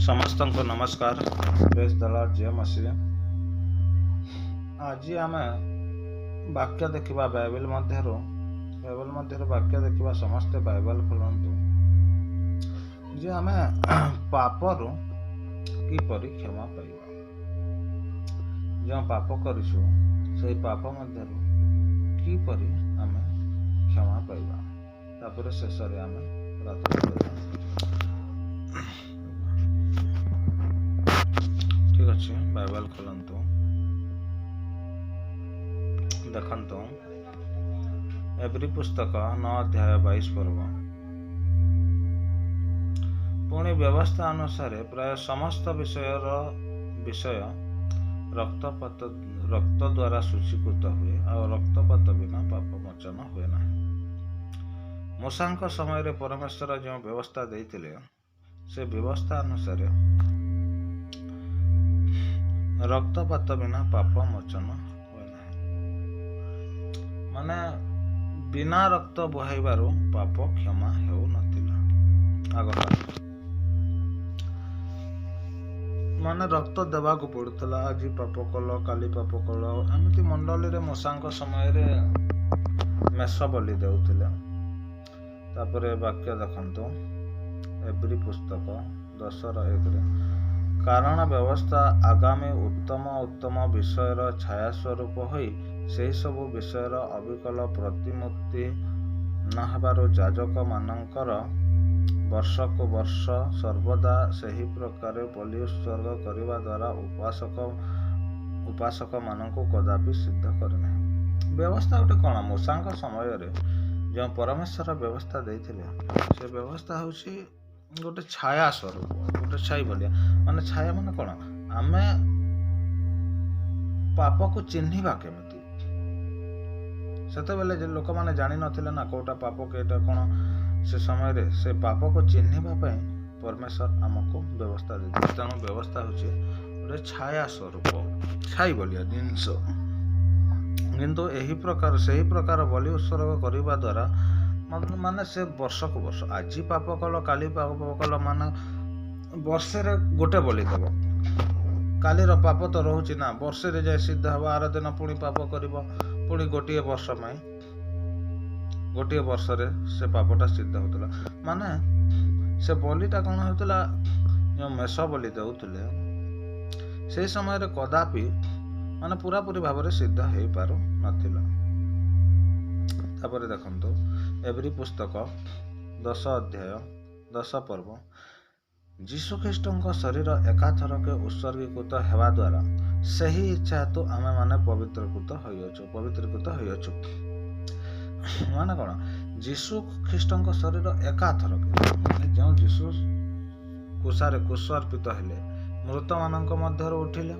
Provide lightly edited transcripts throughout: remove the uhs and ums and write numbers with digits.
ସମସ୍ତଙ୍କୁ ନମସ୍କାର। ପ୍ରେଜ୍ ଦ ଲର୍ଡ। ଜୟ ମସିହ। ଆଜି ଆମେ ବାକ୍ୟ ଦେଖିବା ବାଇବେଲ ମଧ୍ୟରୁ। ବାଇବେଲ ମଧ୍ୟରୁ ବାକ୍ୟ ଦେଖିବା। ସମସ୍ତେ ବାଇବେଲ ଖୋଲନ୍ତୁ ଯେ ଆମେ ପାପରୁ କିପରି କ୍ଷମା ପାଇବା। ଯେଉଁ ପାପ କରିଛୁ, ସେଇ ପାପ ମଧ୍ୟରୁ କିପରି ଆମେ କ୍ଷମା ପାଇବା। ତାପରେ ଶେଷରେ ଆମେ ପ୍ରାର୍ଥନା କରିବା। ଠିକ ଅଛି, ବାଇବେଲ ଖୋଲନ୍ତୁ, ଦେଖନ୍ତୁ ଏବ୍ରୀ ପୁସ୍ତକ 9 ଅଧ୍ୟାୟ 22 ପର୍ବ। ପୁଣି ବ୍ୟବସ୍ଥା ଅନୁସାରେ ପ୍ରାୟ ସମସ୍ତ ବିଷୟ ରକ୍ତ ଦ୍ୱାରା ଶୁଚିକୃତ ହୁଏ, ଆଉ ରକ୍ତପାତ ବିନା ପାପ ମୋଚନ ହୁଏ ନାହିଁ। ମୋଶାଙ୍କ ସମୟରେ ପରମେଶ୍ୱର ଯେଉଁ ବ୍ୟବସ୍ଥା ଦେଇଥିଲେ, ସେ ବ୍ୟବସ୍ଥା ଅନୁସାରେ ରକ୍ତପାତ ବିନା ପାପ ମୋଚନ ହୁଏ ନାହିଁ। ମାନେ ବିନା ରକ୍ତ ବୁହାଇବାରୁ ପାପ କ୍ଷମା ହେଉନଥିଲା ଆଗ। ମାନେ ରକ୍ତ ଦେବାକୁ ପଡୁଥିଲା। ଆଜି ପାପ କଲ, କାଲି ପାପ କଲ, ଏମିତି ମଣ୍ଡଳୀରେ ମୋଶାଙ୍କ ସମୟରେ ମେଷ ବଲି ଦେଉଥିଲେ। ତାପରେ ବାକ୍ୟ ଦେଖନ୍ତୁ ଏବ୍ରୀ ପୁସ୍ତକ 10ର 1ରେ, କାରଣ ବ୍ୟବସ୍ଥା ଆଗାମୀ ଉତ୍ତମ ଉତ୍ତମ ବିଷୟର ଛାୟା ସ୍ୱରୂପ ହୋଇ ସେହି ସବୁ ବିଷୟର ଅବିକଳ ପ୍ରତିମୂର୍ତ୍ତି ନ ହେବାରୁ ଯାଜକମାନଙ୍କର ବର୍ଷକୁ ବର୍ଷ ସର୍ବଦା ସେହି ପ୍ରକାର ବଲି ଉତ୍ସର୍ଗ କରିବା ଦ୍ୱାରା ଉପାସକମାନଙ୍କୁ କଦାପି ସିଦ୍ଧ କରେ ନାହିଁ। ବ୍ୟବସ୍ଥା ଗୋଟେ କ'ଣ? ମୋଶାଙ୍କ ସମୟରେ ଯେଉଁ ପରମେଶ୍ୱର ବ୍ୟବସ୍ଥା ଦେଇଥିଲେ, ସେ ବ୍ୟବସ୍ଥା ହେଉଛି ଗୋଟେ ଛାୟା ସ୍ୱରୂପ, ଗୋଟେ ଛାଇ ଭଳିଆ। ମାନେ ଛାୟା ମାନେ କ'ଣ? ଆମେ ପାପକୁ ଚିହ୍ନିବା କେମିତି? ସେତେବେଳେ ଯେ ଲୋକମାନେ ଜାଣିନଥିଲେ ନା କୋଉଟା ପାପ, କେଇଟା କ'ଣ, ସେ ସମୟରେ ସେ ପାପକୁ ଚିହ୍ନିବା ପାଇଁ ପରମେଶ୍ୱର ଆମକୁ ବ୍ୟବସ୍ଥା ଦେଇଥିଲେ। ତେଣୁ ବ୍ୟବସ୍ଥା ହେଉଛି ଗୋଟେ ଛାୟା ସ୍ୱରୂପ, ଛାଇ ଭଳିଆ ଜିନିଷ। କିନ୍ତୁ ଏହି ପ୍ରକାର ସେହି ପ୍ରକାର ବଲି ଉତ୍ସର୍ଗ କରିବା ଦ୍ୱାରା, ମାନେ ସେ ବର୍ଷକୁ ବର୍ଷ ଆଜି ପାପ କଲ, କାଲି ପାପ କଲ, ମାନେ ବର୍ଷରେ ଗୋଟେ ବଲି ଦେବ। କାଲିର ପାପ ତ ରହୁଛି ନା, ବର୍ଷରେ ଯାଇ ସିଦ୍ଧ ହେବ। ଆର ଦିନ ପୁଣି ପାପ କରିବ, ପୁଣି ଗୋଟିଏ ବର୍ଷ ପାଇଁ, ଗୋଟିଏ ବର୍ଷରେ ସେ ପାପଟା ସିଦ୍ଧ ହେଉଥିଲା। ମାନେ ସେ ବଲିଟା କ'ଣ ହେଉଥିଲା? ଯେଉଁ ମେଷ ବଲି ଦେଉଥିଲେ ସେଇ ସମୟରେ କଦାପି ମାନେ ପୁରାପୁରି ଭାବରେ ସିଦ୍ଧ ହେଇପାରୁନଥିଲା। ତାପରେ ଦେଖନ୍ତୁ ଏବ୍ରୀ ପୁସ୍ତକ 10 ଅଧ୍ୟାୟ 10 ପର୍ବ। ଯୀଶୁଖ୍ରୀଷ୍ଟଙ୍କ ଶରୀର ଏକାଥରକେ ଉତ୍ସର୍ଗୀକୃତ ହେବା ଦ୍ୱାରା ସେହି ଇଚ୍ଛା ହେତୁ ଆମେମାନେ ପବିତ୍ରୀକୃତ ହୋଇଅଛୁ। ମାନେ କ'ଣ? ଯୀଶୁ ଖ୍ରୀଷ୍ଟଙ୍କ ଶରୀର ଏକାଥରକେ, ମାନେ ଯେଉଁ ଯୀଶୁ କ୍ରୁଶରେ କ୍ରୁଶାର୍ପିତ ହେଲେ, ମୃତମାନଙ୍କ ମଧ୍ୟରୁ ଉଠିଲେ,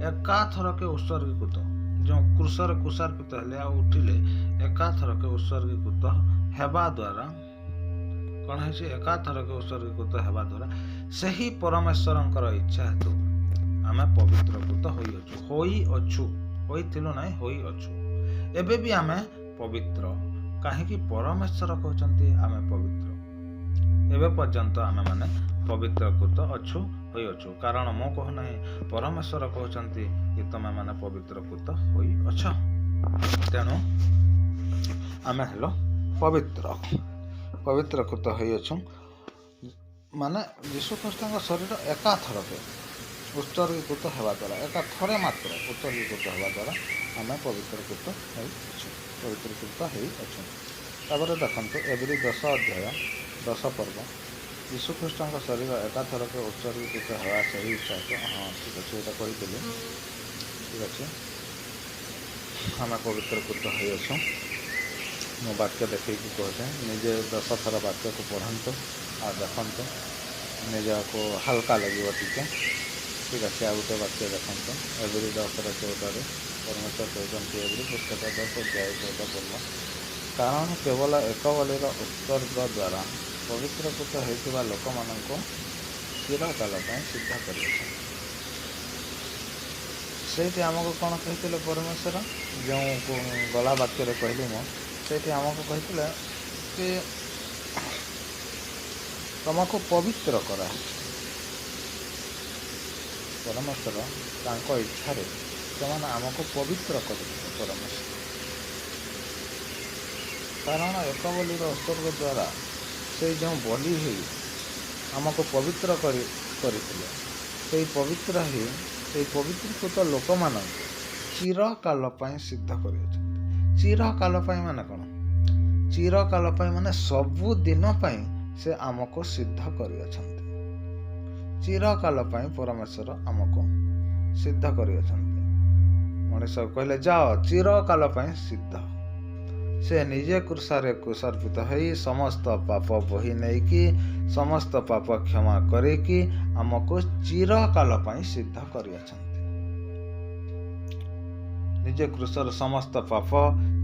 ଏକାଥରକେ ଉତ୍ସର୍ଗୀକୃତ, ଯେଉଁ କ୍ରୁଶରେ କ୍ରୁଶାର୍ପିତ ହେଲେ ଆଉ ଉଠିଲେ, ଏକାଥରକେ ଉତ୍ସର୍ଗୀକୃତ ହେବା ଦ୍ୱାରା କ'ଣ ହେଇଛି? ଏକାଥରକେ ଉତ୍ସର୍ଗୀକୃତ ହେବା ଦ୍ୱାରା ସେହି ପରମେଶ୍ୱରଙ୍କର ଇଚ୍ଛା ହେତୁ ଆମେ ପବିତ୍ରକୃତ ହୋଇଅଛୁ। ହୋଇଅଛୁ, ହୋଇଥିଲୁ ନାହିଁ, ହୋଇଅଛୁ। ଏବେ ବି ଆମେ ପବିତ୍ର। କାହିଁକି? ପରମେଶ୍ୱର କହୁଛନ୍ତି ଆମେ ପବିତ୍ର। ଏବେ ପର୍ଯ୍ୟନ୍ତ ଆମେମାନେ ପବିତ୍ରକୃତ ଅଛୁ, ହୋଇଅଛୁ। କାରଣ ମୁଁ କହୁନାହିଁ, ପରମେଶ୍ୱର କହୁଛନ୍ତି କି ତୁମେମାନେ ପବିତ୍ରକୃତ ହୋଇଅଛ। ତେଣୁ ଆମେ ହେଲୁ ପବିତ୍ର, ପବିତ୍ରକୃତ ହୋଇଅଛୁ। ମାନେ ଯୀଶୁଖ୍ରୀଷ୍ଟଙ୍କ ଶରୀର ଏକାଥରକେ ଉତ୍ସର୍ଗୀକୃତ ହେବା ଦ୍ୱାରା, ଏକା ଥରେ ମାତ୍ର ଉତ୍ସର୍ଗୀକୃତ ହେବା ଦ୍ୱାରା ଆମେ ପବିତ୍ରକୃତ ହୋଇଅଛୁ, ପବିତ୍ରକୃତ ହେଇଅଛୁ। ତାପରେ ଦେଖନ୍ତୁ ଏବ୍ରୀ 10 ଅଧ୍ୟାୟ 10 ପର୍ବ। ଯୀଶୁଖ୍ରୀଷ୍ଟଙ୍କ ଶରୀର ଏକାଥରକେ ଉତ୍ସର୍ଗୀକୃତ ହେବା ସେହି ଇଚ୍ଛା। ହଁ, ଠିକ୍ ଅଛି, ଏଇଟା କହିଥିଲି। ଠିକ୍ ଅଛି, ଆମେ ପବିତ୍ରକୃତ ହୋଇଅଛୁ। ମୁଁ ବାକ୍ୟ ଦେଖେଇକି କହୁଛେ। ନିଜେ 10 ଥର ବାକ୍ୟକୁ ପଢ଼ନ୍ତୁ ଆଉ ଦେଖନ୍ତୁ, ନିଜକୁ ହାଲକା ଲାଗିବ ଟିକେ। ଠିକ୍ ଅଛି, ଆଉ ଗୋଟେ ବାକ୍ୟ ଦେଖନ୍ତୁ ଏବ୍ରୀ 10ର 14ରେ ପରମେଶ୍ୱର କହୁଛନ୍ତି, ଏବ୍ରୀ ପୁସ୍ତକ 10 ଅଧ୍ୟାୟ 14 ପର୍ବ, କାରଣ କେବଳ ଏକ ବଳିର ଉତ୍ସର୍ଗ ଦ୍ୱାରା ପବିତ୍ରକୃତ ହୋଇଥିବା ଲୋକମାନଙ୍କୁ ଚିରକାଳ ପାଇଁ ସିଦ୍ଧ କରିଅଛନ୍ତି। ସେଇଠି ଆମକୁ କ'ଣ କହିଥିଲେ ପରମେଶ୍ୱର? ଯେଉଁ ଗଲା ବାକ୍ୟରେ କହିଲି ମୁଁ, ସେଇଠି ଆମକୁ କହିଥିଲେ କି ତମକୁ ପବିତ୍ର କରାହେଇଛି। ପରମେଶ୍ୱର ତାଙ୍କ ଇଚ୍ଛାରେ ସେମାନେ ଆମକୁ ପବିତ୍ର କରିଥିଲେ ପରମେଶ୍ୱର। କାରଣ ଏକ ବଲିର ଉତ୍ସର୍ଗ ଦ୍ୱାରା ସେଇ ଯେଉଁ ବଲି ହେଇ ଆମକୁ ପବିତ୍ର କରିଥିଲେ, ସେଇ ପବିତ୍ର ହେଇ ସେଇ ପବିତ୍ରୀକୃତ ଲୋକମାନଙ୍କୁ ଚିରକାଳ ପାଇଁ ସିଦ୍ଧ କରିଅଛନ୍ତି। ଚିରକାଳ ପାଇଁ ମାନେ କ'ଣ? ଚିରକାଳ ପାଇଁ ମାନେ ସବୁଦିନ ପାଇଁ ସେ ଆମକୁ ସିଦ୍ଧ କରିଅଛନ୍ତି। ଚିରକାଳ ପାଇଁ ପରମେଶ୍ୱର ଆମକୁ ସିଦ୍ଧ କରିଅଛନ୍ତି। ମଣିଷ କହିଲେ ଯାଅ, ଚିରକାଳ ପାଇଁ ସିଦ୍ଧ। ସେ ନିଜେ କ୍ରୁଶରେ କ୍ରୁଶାର୍ପିତ ହୋଇ ସମସ୍ତ ପାପ ବୋହି ନେଇକି, ସମସ୍ତ ପାପ କ୍ଷମା କରିକି ଆମକୁ ଚିରକାଳ ପାଇଁ ସିଦ୍ଧ କରିଅଛନ୍ତି। ନିଜେ କ୍ରୁଶର ସମସ୍ତ ପାପ,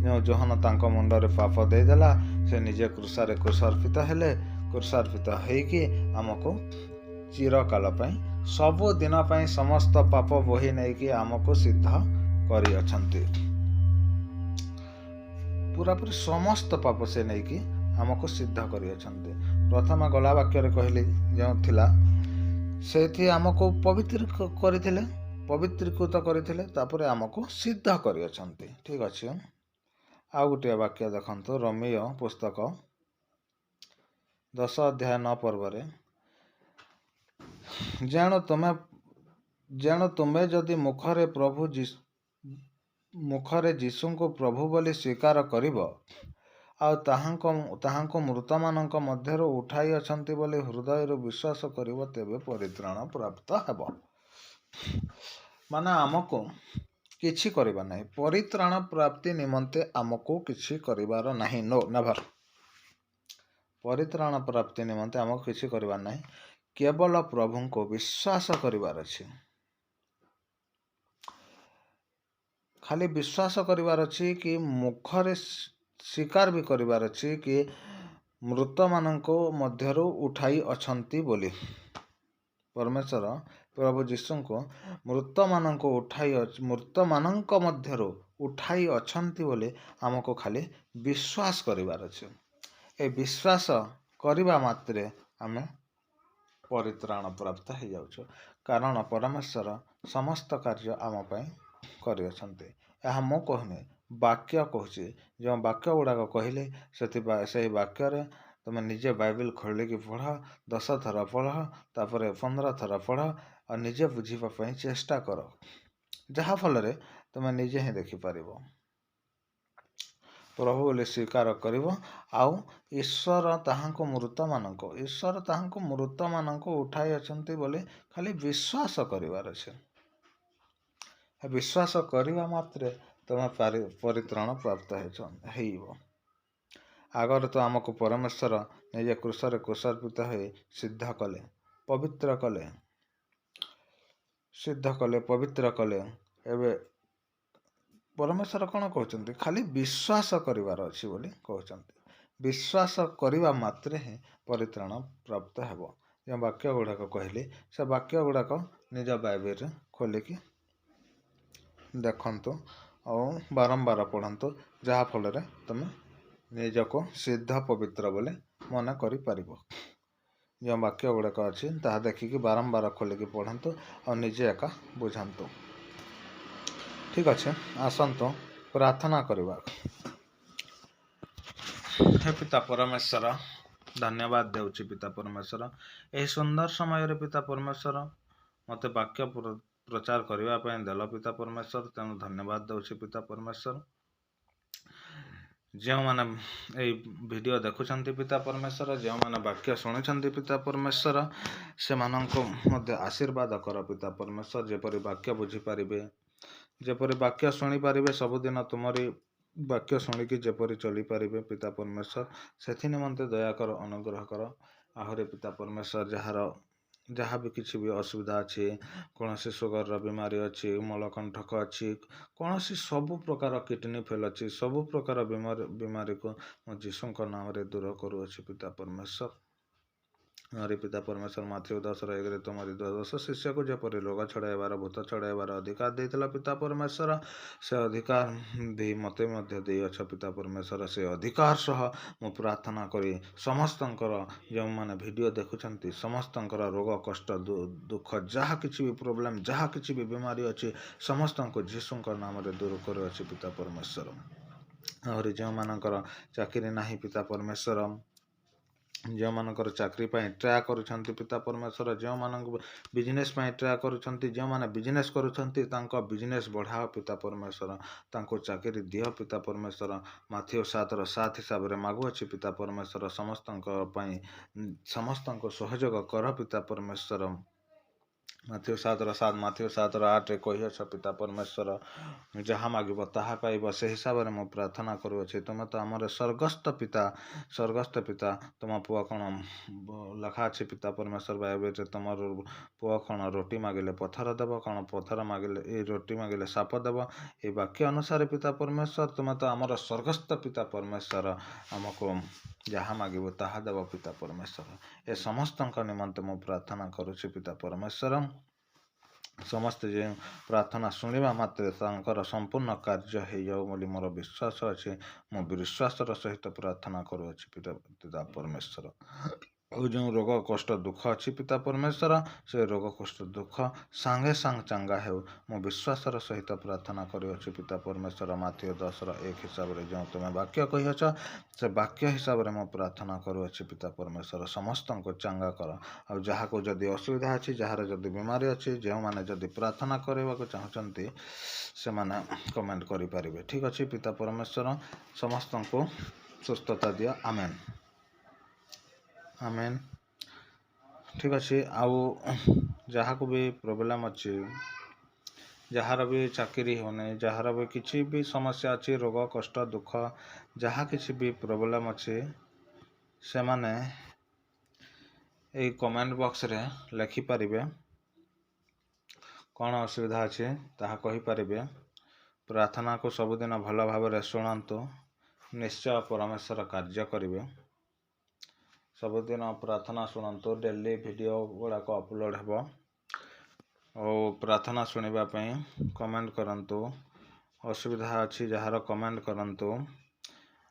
ଯେଉଁ ଯୋହନ ତାଙ୍କ ମୁଣ୍ଡରେ ପାପ ଦେଇଦେଲା, ସେ ନିଜେ କ୍ରୁଶରେ କ୍ରୁଶାର୍ପିତ ହେଲେ। କ୍ରୁଶାର୍ପିତ ହେଇକି ଆମକୁ ଚିରକାଳ ପାଇଁ, ସବୁଦିନ ପାଇଁ ସମସ୍ତ ପାପ ବୋହି ନେଇକି ଆମକୁ ସିଦ୍ଧ କରିଅଛନ୍ତି। ପୁରାପୁରି ସମସ୍ତ ପାପ ସେ ନେଇକି ଆମକୁ ସିଦ୍ଧ କରିଅଛନ୍ତି। ପ୍ରଥମେ ଗଲା ବାକ୍ୟରେ କହିଲି ଯେଉଁ ଥିଲା, ସେଇଥି ଆମକୁ ପବିତ୍ର କରିଥିଲେ, ପବିତ୍ରୀକୃତ କରିଥିଲେ, ତାପରେ ଆମକୁ ସିଦ୍ଧ କରିଅଛନ୍ତି। ଠିକ୍ ଅଛି, ଆଉ ଗୋଟିଏ ବାକ୍ୟ ଦେଖନ୍ତୁ, ରୋମୀୟ ପୁସ୍ତକ 10 ଅଧ୍ୟାୟ 9 ପର୍ବରେ, ଯେଣୁ ତୁମେ ଯଦି ମୁଖରେ ଯୀଶୁଙ୍କୁ ପ୍ରଭୁ ବୋଲି ସ୍ୱୀକାର କରିବ, ଆଉ ତାହାଙ୍କୁ ମୃତମାନଙ୍କ ମଧ୍ୟରୁ ଉଠାଇ ଅଛନ୍ତି ବୋଲି ହୃଦୟରୁ ବିଶ୍ୱାସ କରିବ, ତେବେ ପରିତ୍ରାଣ ପ୍ରାପ୍ତ ହେବ। ମାନେ ଆମକୁ କିଛି କରିବା ନାହିଁ, ପରିତ୍ରାଣ ପ୍ରାପ୍ତି ନିମନ୍ତେ ଆମକୁ କିଛି କରିବାର ନାହିଁ। No, never. ପରିତ୍ରାଣ ପ୍ରାପ୍ତି ନିମନ୍ତେ ଆମକୁ କିଛି କରିବାର ନାହିଁ, କେବଳ ପ୍ରଭୁଙ୍କୁ ବିଶ୍ୱାସ କରିବାର ଅଛି। ଖାଲି ବିଶ୍ୱାସ କରିବାର ଅଛି କି ମୁଖରେ ସ୍ୱୀକାର ବି କରିବାର ଅଛି କି ମୃତମାନଙ୍କ ମଧ୍ୟରୁ ଉଠାଇ ଅଛନ୍ତି ବୋଲି। ପରମେଶ୍ୱର ପ୍ରଭୁ ଯୀଶୁଙ୍କୁ ମୃତମାନଙ୍କ ମଧ୍ୟରୁ ଉଠାଇ ଅଛନ୍ତି ବୋଲି ଆମକୁ ଖାଲି ବିଶ୍ୱାସ କରିବାର ଅଛି। ଏ ବିଶ୍ୱାସ କରିବା ମାତ୍ରେ ଆମେ ପରିତ୍ରାଣ ପ୍ରାପ୍ତ ହେଇଯାଉଛୁ, କାରଣ ପରମେଶ୍ୱର ସମସ୍ତ କାର୍ଯ୍ୟ ଆମ ପାଇଁ କରିଅଛନ୍ତି। ଏହା ମୁଁ କହୁନି, ବାକ୍ୟ କହୁଛି। ଯେଉଁ ବାକ୍ୟ ଗୁଡ଼ାକ କହିଲେ ସେହି ବାକ୍ୟରେ ତୁମେ ନିଜେ ବାଇବେଲ ଖୋଲିକି ପଢ଼, 10 ଥର ପଢ଼, ତାପରେ 15 ଥର ପଢ଼, ଆଉ ନିଜେ ବୁଝିବା ପାଇଁ ଚେଷ୍ଟା କର, ଯାହାଫଳରେ ତୁମେ ନିଜେ ହିଁ ଦେଖିପାରିବ ପ୍ରଭୁ ବୋଲି ସ୍ୱୀକାର କରିବ। ଆଉ ଈଶ୍ୱର ତାହାଙ୍କୁ ମୃତମାନଙ୍କୁ ଉଠାଇ ଅଛନ୍ତି ବୋଲି ଖାଲି ବିଶ୍ୱାସ କରିବାର ଅଛି। ବିଶ୍ୱାସ କରିବା ମାତ୍ରେ ତୁମେ ପରିତ୍ରାଣ ପ୍ରାପ୍ତ ହେଇବ। ଆଗରେ ତ ଆମକୁ ପରମେଶ୍ୱର ନିଜେ କ୍ରୁଶରେ କ୍ରୁଶାର୍ପିତ ହୋଇ ସିଦ୍ଧ କଲେ, ପବିତ୍ର କଲେ, ସିଦ୍ଧ କଲେ, ପବିତ୍ର କଲେ। ଏବେ ପରମେଶ୍ୱର କ'ଣ କହୁଛନ୍ତି? ଖାଲି ବିଶ୍ୱାସ କରିବାର ଅଛି ବୋଲି କହୁଛନ୍ତି। ବିଶ୍ୱାସ କରିବା ମାତ୍ରେ ହିଁ ପରିତ୍ରାଣ ପ୍ରାପ୍ତ ହେବ। ଯେଉଁ ବାକ୍ୟ ଗୁଡ଼ାକ କହିଲି, ସେ ବାକ୍ୟ ଗୁଡ଼ାକ ନିଜ ବାଇବେଲରେ ଖୋଲିକି ଦେଖନ୍ତୁ ଆଉ ବାରମ୍ବାର ପଢ଼ନ୍ତୁ, ଯାହାଫଳରେ ତୁମେ ନିଜକୁ ସିଦ୍ଧ ପବିତ୍ର ବୋଲି ମନେ କରିପାରିବ। ଯେଉଁ ବାକ୍ୟ ଗୁଡ଼ାକ ଅଛି ତାହା ଦେଖିକି ବାରମ୍ବାର ଖୋଲିକି ପଢ଼ନ୍ତୁ ଆଉ ନିଜେ ଏକା ବୁଝାନ୍ତୁ। ଠିକ୍ ଅଛି, ଆସନ୍ତୁ ପ୍ରାର୍ଥନା କରିବା। ହେ ପିତା ପରମେଶ୍ୱର, ଧନ୍ୟବାଦ ଦେଉଛି ପିତା ପରମେଶ୍ୱର, ଏହି ସୁନ୍ଦର ସମୟରେ ପିତା ପରମେଶ୍ୱର ମୋତେ ବାକ୍ୟ ପ୍ରଚାର କରିବା ପାଇଁ ଦେଲ ପିତା ପରମେଶ୍ୱର, ତେଣୁ ଧନ୍ୟବାଦ ଦେଉଛି ପିତା ପରମେଶ୍ୱର। ଯେଉଁମାନେ ଏଇ ଭିଡ଼ିଓ ଦେଖୁଛନ୍ତି ପିତା ପରମେଶ୍ୱର, ଯେଉଁମାନେ ବାକ୍ୟ ଶୁଣୁଛନ୍ତି ପିତା ପରମେଶ୍ୱର, ସେମାନଙ୍କୁ ମଧ୍ୟ ଆଶୀର୍ବାଦ କର ପିତା ପରମେଶ୍ୱର, ଯେପରି ବାକ୍ୟ ବୁଝିପାରିବେ, ଯେପରି ବାକ୍ୟ ଶୁଣିପାରିବେ, ସବୁଦିନ ତୁମରି ବାକ୍ୟ ଶୁଣିକି ଯେପରି ଚଲିପାରିବେ ପିତା ପରମେଶ୍ୱର, ସେଥି ନିମନ୍ତେ ଦୟାକର, ଅନୁଗ୍ରହ କର। ଆହୁରି ପିତା ପରମେଶ୍ୱର, ଯାହା ବି କିଛି ବି ଅସୁବିଧା ଅଛି, କୌଣସି ସୁଗରର ବିମାରୀ ଅଛି, ମଳକଣ୍ଠକ ଅଛି, କୌଣସି ସବୁ ପ୍ରକାର କିଡ଼ନୀ ଫେଲ୍ ଅଛି, ସବୁ ପ୍ରକାର ବିମାରୀକୁ ମୁଁ ଯୀଶୁଙ୍କ ନାମରେ ଦୂର କରୁଅଛି ପିତା ପରମେଶ୍ୱର। ହରି ପିତା ପରମେଶ୍ୱର, ମାଥିଉ 10ର 1ରେ ତୁମରି ଦ୍ୱାଦଶ ଶିଷ୍ୟକୁ ଯେପରି ରୋଗ ଛଡ଼ାଇବାର, ଭୂତ ଛଡ଼ାଇବାର ଅଧିକାର ଦେଇଥିଲା ପିତା ପରମେଶ୍ୱର, ସେ ଅଧିକାର ଦେଇ ମୋତେ ମଧ୍ୟ ଦେଇଅଛ ପିତା ପରମେଶ୍ୱର। ସେ ଅଧିକାର ସହ ମୁଁ ପ୍ରାର୍ଥନା କରି ସମସ୍ତଙ୍କର, ଯେଉଁମାନେ ଭିଡ଼ିଓ ଦେଖୁଛନ୍ତି, ସମସ୍ତଙ୍କର ରୋଗ, କଷ୍ଟ, ଦୁଃଖ, ଯାହା କିଛି ବି ପ୍ରୋବ୍ଲେମ୍, ଯାହା କିଛି ବି ବିମାରୀ ଅଛି, ସମସ୍ତଙ୍କୁ ଯୀଶୁଙ୍କ ନାମରେ ଦୂର କରୁଅଛି ପିତା ପରମେଶ୍ୱର। ଆହୁରି ଯେଉଁମାନଙ୍କର ଚାକିରି ନାହିଁ ପିତା ପରମେଶ୍ୱର, ଯେଉଁମାନଙ୍କର ଚାକିରି ପାଇଁ ଟ୍ରାଏ କରୁଛନ୍ତି ପିତା ପରମେଶ୍ୱର, ଯେଉଁମାନଙ୍କୁ ବିଜନେସ୍ ପାଇଁ ଟ୍ରାଏ କରୁଛନ୍ତି, ଯେଉଁମାନେ ବିଜନେସ୍ କରୁଛନ୍ତି, ତାଙ୍କ ବିଜନେସ୍ ବଢ଼ାଅ ପିତା ପରମେଶ୍ୱର, ତାଙ୍କୁ ଚାକିରି ଦିଅ ପିତା ପରମେଶ୍ୱର। ମାଥିଉ 7ର 7 ହିସାବରେ ମାଗୁଅଛି ପିତା ପରମେଶ୍ୱର, ସମସ୍ତଙ୍କ ପାଇଁ ସମସ୍ତଙ୍କୁ ସହଯୋଗ କର ପିତା ପରମେଶ୍ୱର। ମାଥିଉ 7ର 7, ମାଥିଉ 7ର 8ରେ କହିଅଛ ପିତା ପରମେଶ୍ୱର, ଯାହା ମାଗିବ ତାହା ପାଇବ। ସେ ହିସାବରେ ମୁଁ ପ୍ରାର୍ଥନା କରୁଅଛି। ତୁମେ ତ ଆମର ସ୍ୱର୍ଗସ୍ଥ ପିତା, ସ୍ୱର୍ଗସ୍ଥ ପିତା। ତୁମ ପୁଅ କ'ଣ, ଲେଖା ଅଛି ପିତା ପରମେଶ୍ୱର ବାଇବେଲରେ, ତୁମର ପୁଅ କ'ଣ ରୋଟି ମାଗିଲେ ପଥର ଦେବ? କ'ଣ ପଥର ମାଗିଲେ, ଏଇ ରୋଟି ମାଗିଲେ ସାପ ଦେବ? ଏଇ ବାକ୍ୟ ଅନୁସାରେ ପିତା ପରମେଶ୍ୱର, ତୁମେ ତ ଆମର ସ୍ୱର୍ଗସ୍ଥ ପିତା ପରମେଶ୍ୱର, ଆମକୁ ଯାହା ମାଗିବ ତାହା ଦେବ ପିତା ପରମେଶ୍ୱର। ଏ ସମସ୍ତଙ୍କ ନିମନ୍ତେ ମୁଁ ପ୍ରାର୍ଥନା କରୁଛି ପିତା ପରମେଶ୍ୱର। ସମସ୍ତେ ଯେଉଁ ପ୍ରାର୍ଥନା ଶୁଣିବା ମାତ୍ରେ ତାଙ୍କର ସମ୍ପୂର୍ଣ୍ଣ କାର୍ଯ୍ୟ ହେଇଯାଉ ବୋଲି ମୋର ବିଶ୍ୱାସ ଅଛି। ମୁଁ ବିଶ୍ୱାସର ସହିତ ପ୍ରାର୍ଥନା କରୁଅଛି ପିତା ପରମେଶ୍ୱର। ଆଉ ଯେଉଁ ରୋଗ, କଷ୍ଟ, ଦୁଃଖ ଅଛି ପିତା ପରମେଶ୍ୱର, ସେ ରୋଗ, କଷ୍ଟ, ଦୁଃଖ ସାଙ୍ଗେ ସାଙ୍ଗେ ଚାଙ୍ଗା ହେଉ। ମୁଁ ବିଶ୍ୱାସର ସହିତ ପ୍ରାର୍ଥନା କରୁଅଛି ପିତା ପରମେଶ୍ୱର। ମାଥିଉ 10ର 1 ହିସାବରେ ଯେଉଁ ତୁମେ ବାକ୍ୟ କହିଅଛ, ସେ ବାକ୍ୟ ହିସାବରେ ମୁଁ ପ୍ରାର୍ଥନା କରୁଅଛି ପିତା ପରମେଶ୍ୱର, ସମସ୍ତଙ୍କୁ ଚାଙ୍ଗା କର। ଆଉ ଯାହାକୁ ଯଦି ଅସୁବିଧା ଅଛି, ଯାହାର ଯଦି ବିମାରୀ ଅଛି, ଯେଉଁମାନେ ଯଦି ପ୍ରାର୍ଥନା କରିବାକୁ ଚାହୁଁଛନ୍ତି, ସେମାନେ କମେଣ୍ଟ କରିପାରିବେ। ଠିକ୍ ଅଛି ପିତା ପରମେଶ୍ୱର, ସମସ୍ତଙ୍କୁ ସୁସ୍ଥତା ଦିଅ। ଆମେନ୍, ଆମେନ୍। ଠିକ୍ ଅଛି। ଆଉ ଯାହାକୁ ବି ପ୍ରୋବ୍ଲେମ୍ ଅଛି, ଯାହାର ବି ଚାକିରି ହେଉନି, ଯାହାର ବି କିଛି ବି ସମସ୍ୟା ଅଛି, ରୋଗ, କଷ୍ଟ, ଦୁଃଖ, ଯାହା କିଛି ବି ପ୍ରୋବ୍ଲେମ୍ ଅଛି, ସେମାନେ ଏଇ କମେଣ୍ଟ ବକ୍ସରେ ଲେଖିପାରିବେ। କ'ଣ ଅସୁବିଧା ଅଛି ତାହା କହିପାରିବେ। ପ୍ରାର୍ଥନାକୁ ସବୁଦିନ ଭଲ ଭାବରେ ଶୁଣନ୍ତୁ, ନିଶ୍ଚୟ ପରମେଶ୍ୱର କାର୍ଯ୍ୟ କରିବେ। ସବୁଦିନ ପ୍ରାର୍ଥନା ଶୁଣନ୍ତୁ, ଡେଲି ଭିଡ଼ିଓ ଗୁଡ଼ାକ ଅପଲୋଡ଼ ହେବ। ଆଉ ପ୍ରାର୍ଥନା ଶୁଣିବା ପାଇଁ କମେଣ୍ଟ କରନ୍ତୁ। ଅସୁବିଧା ଅଛି ଯାହାର, କମେଣ୍ଟ କରନ୍ତୁ।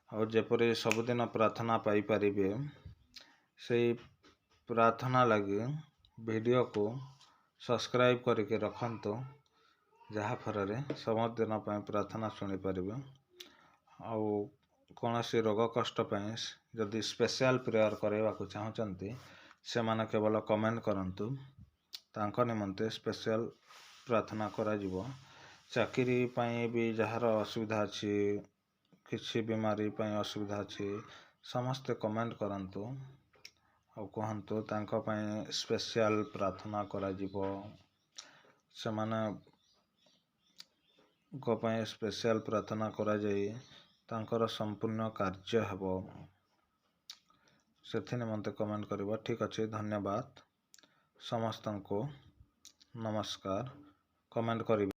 ଆଉ ଯେପରି ସବୁଦିନ ପ୍ରାର୍ଥନା ପାଇପାରିବେ, ସେଇ ପ୍ରାର୍ଥନା ଲାଗି ଭିଡ଼ିଓକୁ ସବସ୍କ୍ରାଇବ୍ କରିକି ରଖନ୍ତୁ, ଯାହାଫଳରେ ସବୁଦିନ ପାଇଁ ପ୍ରାର୍ଥନା ଶୁଣିପାରିବେ। ଆଉ କୌଣସି ରୋଗ, କଷ୍ଟ ପାଇଁ ଯଦି ସ୍ପେଶିଆଲ୍ ପ୍ରେୟର୍ କରାଇବାକୁ ଚାହୁଁଛନ୍ତି, ସେମାନେ କେବଳ କମେଣ୍ଟ କରନ୍ତୁ, ତାଙ୍କ ନିମନ୍ତେ ସ୍ପେଶିଆଲ୍ ପ୍ରାର୍ଥନା କରାଯିବ। ଚାକିରି ପାଇଁ ବି ଯାହାର ଅସୁବିଧା ଅଛି, କିଛି ବିମାରୀ ପାଇଁ ଅସୁବିଧା ଅଛି, ସମସ୍ତେ କମେଣ୍ଟ କରନ୍ତୁ ଆଉ କୁହନ୍ତୁ, ତାଙ୍କ ପାଇଁ ସ୍ପେଶିଆଲ୍ ପ୍ରାର୍ଥନା କରାଯିବ। ସେମାନଙ୍କ ପାଇଁ ସ୍ପେଶିଆଲ୍ ପ୍ରାର୍ଥନା କରାଯାଇ ତାଙ୍କର ସମ୍ପୂର୍ଣ୍ଣ କାର୍ଯ୍ୟ ହେବ, ସେଥି ନିମନ୍ତେ କମେଣ୍ଟ କରିବ। ଠିକ୍ ଅଛି, ଧନ୍ୟବାଦ ସମସ୍ତଙ୍କୁ, ନମସ୍କାର। କମେଣ୍ଟ କରିବେ।